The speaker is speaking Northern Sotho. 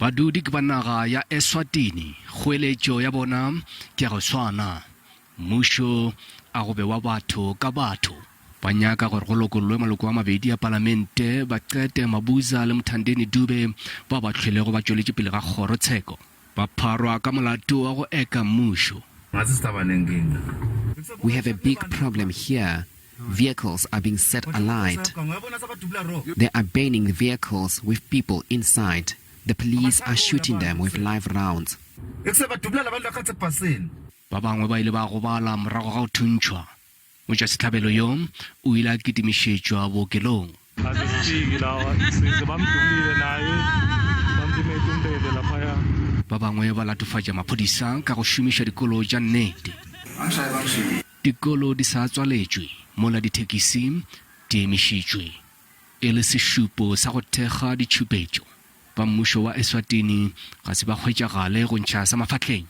Badudi ke ba naga ya Eswatini, kgoeletšo ya bona ke ya go swana, Mmušo a go be wa batho ka batho. Ba nyaka gore go lokollwe maloko a mabedi a palamente, Baqete Mabuza le Mthandeni Dube, bao ba hlwelego ba tšweletše pele ga kgorotsheko. Ba pharwa ka molato wa go eka mmušo. We have a big problem here, vehicles are being set alight. They are burning vehicles with people inside. The police are shooting them with live rounds. Ba bangwe ba ile ba gobala morago ga go thuntšhwa. Motšwasehlabelo yo o ile a kitimišetšwa bookelong. Ba bangwe ba latofatša maphodisa ka go šomiša dikolo tša nnete. Dikolo di sa tswaletšwe mola dithekisi di emišitšwe e le sešupo sa go thekga ditšhupetšo. Ba mmušo wa Eswatini ga se ba hwetšagale go ntšha sa mafahleng.